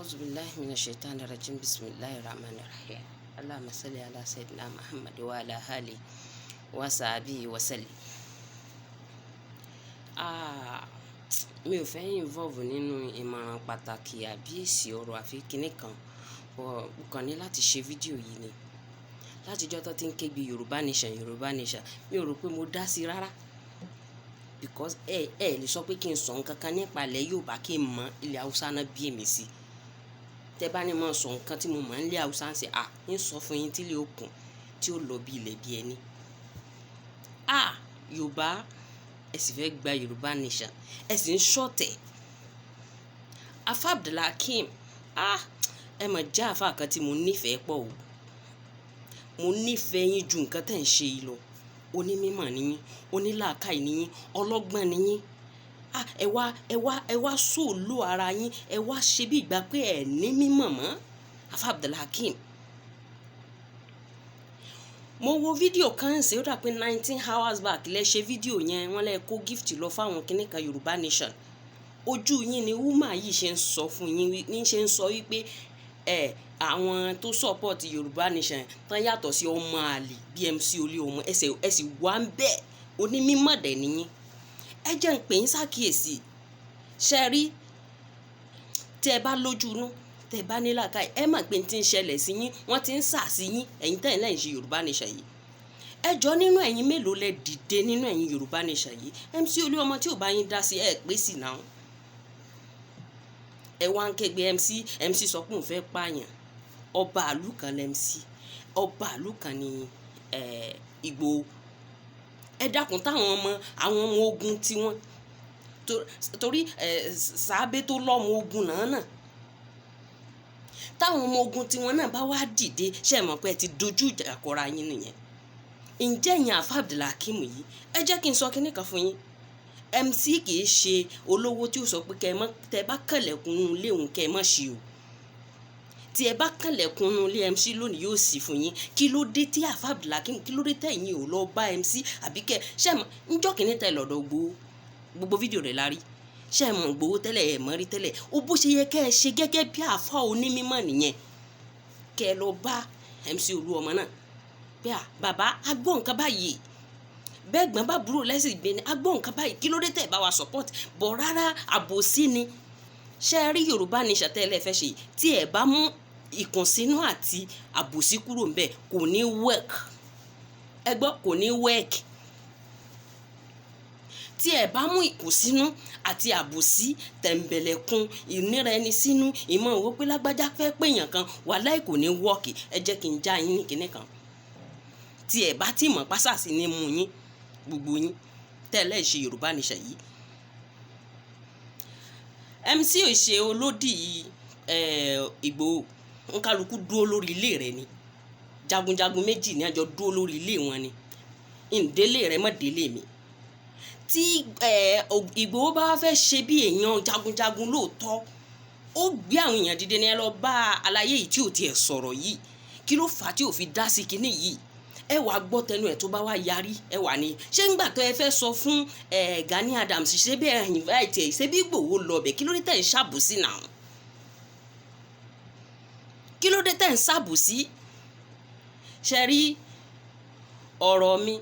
A'udhu billahi minash shaitani rajim. Bismillahir rahmanir rahim. Allahumma salli ala sayyidina Muhammad wa ala alihi wa sahbihi wa sallim. Ah, mi ò fẹ́ involve nínú ìmọ̀ràn pàtàkì àbí èsì ọ̀rọ̀ àfi kíní kan. But mo kàn ní láti ṣe fídíò yìí ni. Láti ọjọ́ tó ti ń kégbe Yorùbá Nation, Yorùbá Nation, mi ò rò pé mo dá sí rárá. Because ẹ lè sọ pé kí n sọ nǹkan kan nípa ilẹ̀ Yorùbá kí n mọ̀ ilẹ̀ Hausa náà bí èmi sí. Tẹ bá ní mo sọ nǹkan tí mo mọ̀ nílẹ̀ Hausa ń ṣe, à, ń sọ fún yín tí ilé òkun tí ó lọ bí ilẹ̀ bí ẹni. Ah, Yorùbá, ẹ sì fẹ́ gba Yorùbá Nation, ẹ sì ń ṣọ̀tẹ̀. Alfa Abdulhakeem, ah, ẹ mọ̀ jẹ́ àfá kan tí mo nífẹ̀ẹ́ pọ̀ o. Mo nífẹ̀ẹ́ yín ju nǹkan tí ẹ̀ ń ṣe yìí lọ. Onímímọ̀ ni yín, onílàákàyè ni yín, ọlọ́gbọ́n ni yín. Ah, ẹ wá, ẹ wá, ẹ wá sòlò ara yín, ẹ wá ṣe bí ìgbà pé ẹ ní mímọ̀ mọ́. Alfa Abdulhakeem. Mo wo fídíò kan ṣe ó dà pé 19 hours back lẹ ṣe fídíò yẹn, wọ́n lẹ kó gift lọ fáwọn kíní kan Yorùbá Nation. Ojú yín ni woman yìí ṣe ń sọ fún yín, ní ṣe ń sọ wípé ẹ àwọn tó support Yorùbá Nation tán yàtọ̀ sí ọmọ àlè bí MC Olúọmọ, ẹsẹ̀ ẹ sì wá ń bẹ́ẹ̀, onímímọ̀ dẹ̀ ni yín. Ẹ jẹ́ ń pè yín sákìyèsí. Ṣé rí? Tí ẹ bá lójú inú, tí ẹ bá ní làákàyè, ẹ mọ̀ pé n tí ń ṣẹlẹ̀ sí yín, wọ́n ti ń sà sí yín, ẹ̀yin tẹ́ ẹ̀ lẹ́yìn ṣe Yorùbá Nation yìí. Ẹ jọ nínú ẹ̀yin mélòó lẹ dìde nínú ẹ̀yin Yorùbá Nation yìí? MC Olúọmọ tí ò bá yín dá sí ẹ pé sì náà. Ẹ wá ń kégbe MC, MC sọ pé òun fẹ́ pààyàn. Ọba ìlú kan lẹ MC, ọba ìlú kan ni Ìgbòho. Ẹ dákun táwọn ọmọ, àwọn ọmọ ogun tí wọ́n torí sàábé tó lọ́mọ ogun náà náà. Táwọn ọmọ ogun tí wọ́n náà bá wá dìde, ṣé ẹ mọ̀ pé ẹ ti dojú ìjà kọra yín nìyẹn? Ǹjẹ́ ẹ̀yin Alfa Abdulhakeem yìí, ẹ jẹ́ kí n sọ kíní kan fún yín. MC kì í ṣe olówó tí ó sọ pé kẹ́ ẹ mọ̀, tẹ bá kànlẹ̀kùn ilé òun kẹ́ ẹ mọ̀ ṣe o. Tí ẹ bá kànlẹ̀kùn ilé MC lónìí yóò sì fún yín. Kí ló dé tí Alfa Abdulhakeem, kí ló dé tẹ ẹ̀yin ò lọ bá MC àbí kẹ́ ṣé ẹ mọ̀ ńjọ́ kìíní tẹ lọ́dọ̀ Ìgbòho, gbogbo fídíò rẹ̀ la rí. Ṣé ẹ mọ̀ Ìgbòho tẹ́lẹ̀, ẹ mọ̀ rí tẹ́lẹ̀. Ó bó ṣe yẹ kẹ́ ẹ ṣe gẹ́gẹ́ bí àfá onímímọ̀ nìyẹn. Kẹ́ ẹ lọ bá MC Olúọmọ náà. Pé à, bàbá, a gbọ́ nǹkan báyìí. Bẹ́ẹ̀ gbọ́n bá búrò lẹ́sìn gbé ni, a gbọ́ nǹkan báyìí. Kí ló dé tẹ ẹ bá wa support? Bọ̀ rárá, àbòsí ni. Ṣé ẹ rí Yorùbá Nation tẹ́ ẹ lè fẹ́ ṣe yìí? Tí ẹ bá mú ìkùnsínú àti àbòsí kúrò níbẹ̀, kò ní work. Ẹ gbọ́, kò ní work. Tí ẹ bá mú ìkùnsínú àti àbòsí, tẹ̀m̀bẹ̀lẹ̀kun, ìníra ẹni sínú, ìmọ̀ òwò pé lágbájá fẹ́ pé èèyàn kan, wàláì kò ní work. Ẹ jẹ́ kí n já yín ní kíní kan. Tí ẹ bá tí mọ̀ pásàsì ní mú yín, gbogbo yín tẹ́ ẹ lè ṣe Yorùbá Nation yìí. MC ò ṣe olódì Ìgbòho. Nkálukú dúró lórí ilé rẹ̀ ni. Jagunjagun méjì ní àjọ dúró lórí ilé wọn ni. Ǹdélé rẹ mọ́ délé mi. Tí Ìgbòho bá fẹ́ ṣe bí èèyàn jagunjagun lóòótọ́, ó gbé àwọn èèyàn dìde ní ẹ lọ bá aláyé yìí tí ò tiẹ̀ sọ̀rọ̀ yìí. Kí ló fà á tí ò fi dá sí kíní yìí? Ẹ wàá gbọ́ tẹnu ẹ̀ tó bá wá yarí, ẹ wà ní. Ṣé ńgbà tó ẹ fẹ́ sọ fún Gani Adams ṣé bí ẹ invite ẹ, ṣé bí Ìgbòho lọ bẹ̀? Kí ló dé tẹ̀ ń ṣàbòsí náà? Kí ló dé tẹ̀ ń ṣàbòsí? Ṣé rí ọ̀rọ̀ mi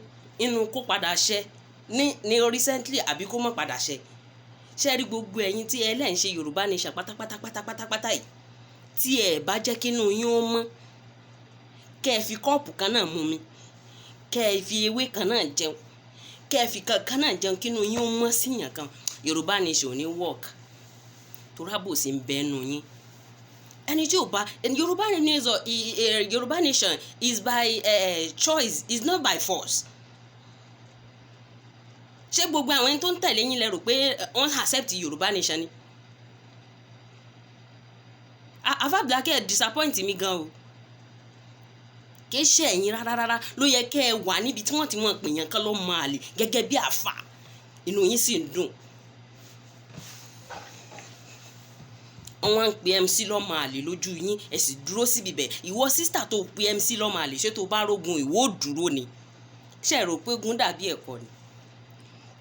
inú kó padà ṣẹ ní recently àbí kó má padà ṣẹ? Ṣé rí gbogbo ẹ̀yin tí ẹ lẹ́ ń ṣe Yorùbá Nation pátápátá pátápátá yìí, tí ẹ bá jẹ́ kí inú yín ó mọ́, kẹ́ ẹ fi kọ́ọ̀pù kan náà mú mi, kẹ́ ẹ fi ewé kan náà jẹun, kẹ́ ẹ fi kankan náà jẹun, kí inú yín ó mọ́ sí ìyàn kan, Yorùbá Nation ò ní work. Torí àbòsí ń bẹ nínú yín. Ẹni tí ò bá Yorùbá Nation, Yorùbá Nation is by choice, is not by force. Ṣé gbogbo àwọn ẹni tó ń tẹ̀lé yín lẹ rò pé wọ́n accept Yorùbá Nation ni? Alfa Abdulhakeem disappoint mi gan o. Kì í ṣe ẹ̀yin rárá rárá ló yẹ kẹ́ ẹ wà níbi tí wọ́n ti mọ̀ pé èèyàn kan ló mọ àlè gẹ́gẹ́ bí àfà. Inú yín sì ń dùn. Wọ́n wá ń pe MC lọ́mọ àlè lójú yín, ẹ sì dúró síbi bẹ̀. Ìwọ sister tó pe MC lọ́mọ àlè, ṣé tó bá rógun ìwọ ò dúró ni? Ṣé ẹ rò pé ogun dàbí ẹ̀kọ́ ni?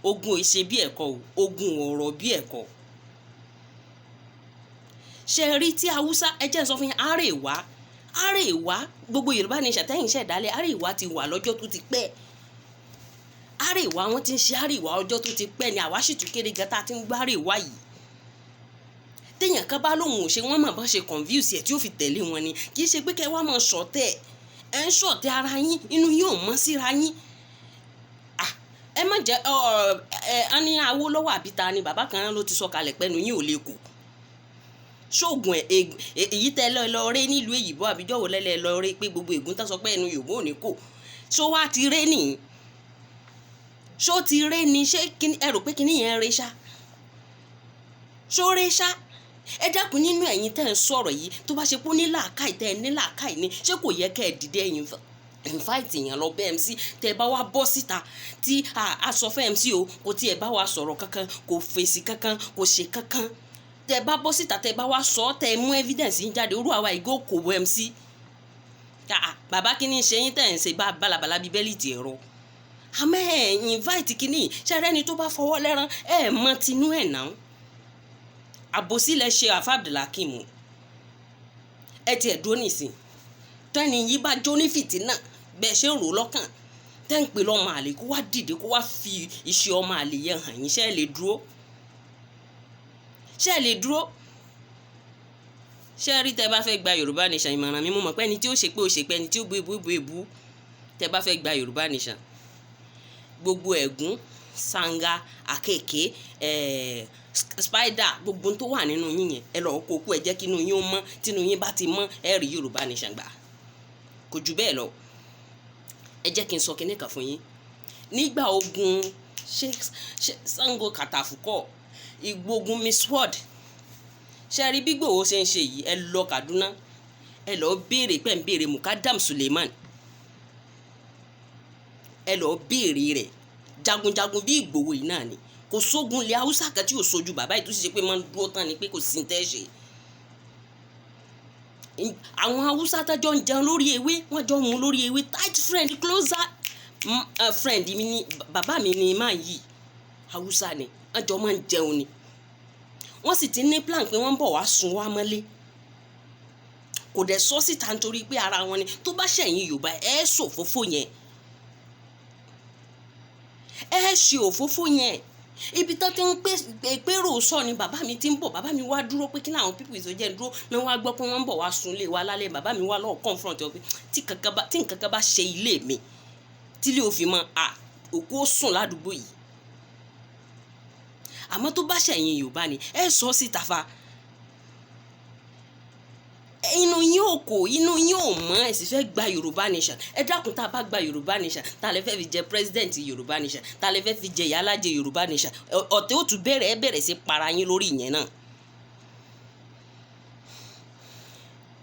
Ogun ò ṣe bí ẹ̀kọ́ o, ogun ọ̀rọ̀ bí ẹ̀kọ́. Ṣe rí tí Haúsá, ẹ jẹ́ n sọ fún yín, Àrèwá, Àrèwá, gbogbo Yorùbá Nation tẹ́yìn ṣẹ̀dálẹ̀, Àrèwá ti wà lọ́jọ́ tó ti pẹ́. Àrèwá, wọ́n ti ń ṣe Àrèwá ọjọ́ tó ti pẹ́ ni. Àwa sì tún kéré gan tá a ti ń gbọ́ Àrèwá yìí. Téèyàn kan bá lóun ò ṣe, wọ́n mọ̀ bọ́n ṣe confuse ẹ̀ tí ó fi tẹ̀lé wọn ni. Kì í ṣe pé kẹ́ wá máa ṣọ̀tẹ̀, ẹ̀ ń ṣọ̀tẹ̀ ara yín, inú yín ò mọ́ síra yín. Ẹ má jẹ́ ọ ẹ ẹ ní Awólọ́wọ̀ àbí ta ni bàbá kan ló ti sọ kalẹ̀ pẹ́nu yín ò lè kù ṣóògùn ẹ. Èyí tẹ́ lọ lọ ré nílùú èyìnbó àbíjọ́ wo lẹ́lẹ́ lọ ré pé gbogbo ègún tán sọ pé ẹnu Yorùbá ò ní kò, ṣó wá ti ré nìyí? Ṣó ti ré ni? Ṣé ẹ rò pé kíní yẹn ré ṣá? Ṣó ré ṣá? Ẹ dákun, nínú ẹ̀yin tẹ́ ń sọ̀rọ̀ yìí, tó bá ṣe pé ó ní làákàyè, tẹ́ ẹ ní làákàyè ni, ṣé kò yẹ kẹ́ ẹ dìde, ẹ̀yin invite èèyàn lọ bẹ́ MC? Tẹ́ bá wá bọ́ síta tí a sọ fún MC o, kò tiẹ̀ bá wa sọ̀rọ̀ kankan, kò fèsì kankan, kò ṣe kankan. Tẹ́ bá bọ́ síta, tẹ́ bá wá sọ, tẹ́ mú evidence yín jáde, orú àwa ìgò kò wọ MC. Bàbá, kí ni ṣe yín tẹ́ ń ṣe bá balabala bíi bẹ́líìtì ẹ̀rọ? Àmọ́ ẹ̀ invite kínní ṣẹ́rẹ́ni tó bá fọwọ́ lẹ́rán, ẹ̀ mọ tinú ẹ̀ náà. Àbòsí lẹ ṣe, àfa Abdulhakeem. Ẹ tiẹ̀ dúró nìsín, tẹ́ni yìí bá jó ní fìtínà bẹ́ẹ̀ ṣe ń rò lọ́kàn tẹ́ ń pè lọ́mọ àlè, kó wá dìde, kó wá fi iṣẹ́ ọmọ àlè yẹn hàn yín, ṣé ẹ lè dúró? Ṣé ẹ lè dúró? Ṣé ẹ rí, tẹ́ bá fẹ́ gba Yorùbá Nation, ìmọ̀ràn mi, mo mọ̀ pé ẹni tí ó ṣe pé ó ṣe pé ẹni tí ó bú ebú bú ebú. Tẹ́ bá fẹ́ gba Yorùbá Nation, gbogbo ẹ̀gún, sanga, àkekèé, spider, gbogbo tó wà nínú yín yẹn, ẹ lọ́ọ́ kó kú. Ẹ jẹ́ kí inú yín ó mọ́. Tínú yín bá ti mọ́, ẹ rí Yorùbá Nation gbà, kò jù bẹ́ẹ̀ lọ. Ẹ jẹ́ kí n sọ kinní kan fún yín. Nígbà ogun, ṣé Sango Kàtàfù kọ́, ìgbógun Miss World, ṣe rí bí Ìgbòho ṣe ń ṣe yìí? Ẹ lọ Kaduna, ẹ lọ béèrè pẹ́ ń béèrè Mukadam Suleiman, ẹ lọ béèrè rẹ̀. Jagunjagun bí Ìgbòho yìí náà ni. Kò sógun ilẹ̀ Haúsá kan tí ò sojú bàbá yìí, tó sì ṣe pé máa ń dúró tán ni pé kò sí ní tẹ́ ṣe. Àwọn Haúsá tọ́jọ́ ń jẹun lórí ewé, wọ́n jọ ń mu lórí ewé, tight friend, closer friend mi ni bàbá mi ni máa yìí. Haúsá ni, wọ́n jọ máa ń jẹun ni. Wọ́n sì ti ní plan pé wọ́n ń bọ̀ wá sun wá mọ́lé. Kò dẹ̀ sọ síta nítorí pé ara wọn ni. Tó bá ṣẹ̀yìn Yorùbá, ẹ ṣòfófó yẹn, ẹ ṣe òfófó yẹn. Ibi tó ti ń pérò sọ ni bàbá mi ti ń bọ̀. Bàbá mi wá dúró pé kí làwọn people ìsọjẹ́ dúró náà, wá gbọ́ pé wọ́n ń bọ̀ wá sun ilé wa lálẹ́. Bàbá mi wá lọ́ọ̀ confront ọ pé tí nǹkan kan bá ṣe ilé mi, tí ilé òfin mọ́ à, òkú ó sùn ládùúgbò yìí. Àmọ́ tó bá ṣẹ̀yìn Yorùbá ni, ẹ sọ síta fa. Inú yín ò kò, inú yín ò mọ́, ẹ sì fẹ́ gba Yorùbá Nation. Ẹ dákun, tá a bá gba Yorùbá Nation, tá a lè fẹ́ fi jẹ president Yorùbá Nation, tá a lè fẹ́ fi jẹ ìyálájẹ Yorùbá Nation? Ọ̀tẹ̀ ó tún bẹ̀rẹ̀, ẹ bẹ̀rẹ̀ sí para yín lórí ìyẹn náà.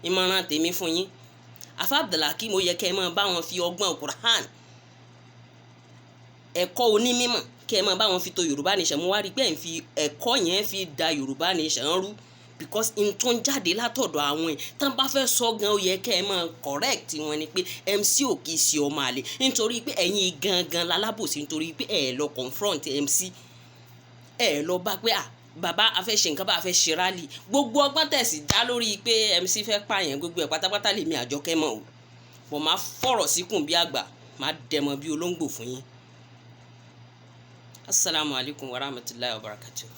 Ìmọ̀ràn tèmi fún yín, Afa Abdulhakeem, ó yẹ kẹ́ ẹ máa bá wọn fi ọgbọ́n Quran, ẹ̀kọ́ onímọ̀, kẹ́ ẹ máa bá wọn fi to Yorùbá Nation. Mo wá rí i pé ẹ̀ ń fi ẹ̀kọ́ yẹn fi da Yorùbá Nation rú, because n tó ń jáde látọ̀dọ̀ àwọn ẹ̀ tán bá fẹ́ sọ gan, ó yẹ kẹ́ ẹ máa correct wọn ni pé MC ò kì í ṣe ọmọ àlè, nítorí pé ẹ̀yin gangan lalábòsí, nítorí pé ẹ̀ lọ confront MC, ẹ̀ lọ bá pé à bàbá, a fẹ́ ṣe nǹkan bá a fẹ́ ṣe rally. Gbogbo ọgbọ́n tẹ̀sí dá lórí pé MC fẹ́ pààyàn, gbogbo ẹ̀ pátápátá lèmi Àjọkẹ́ mọ̀ o. Bọ̀ máa fọ̀rọ̀ síkùn bí àgbà, máa dẹmọ bí olóńgbò fún yín. Assalamu alaikum warahmatullahi wabarakatuh.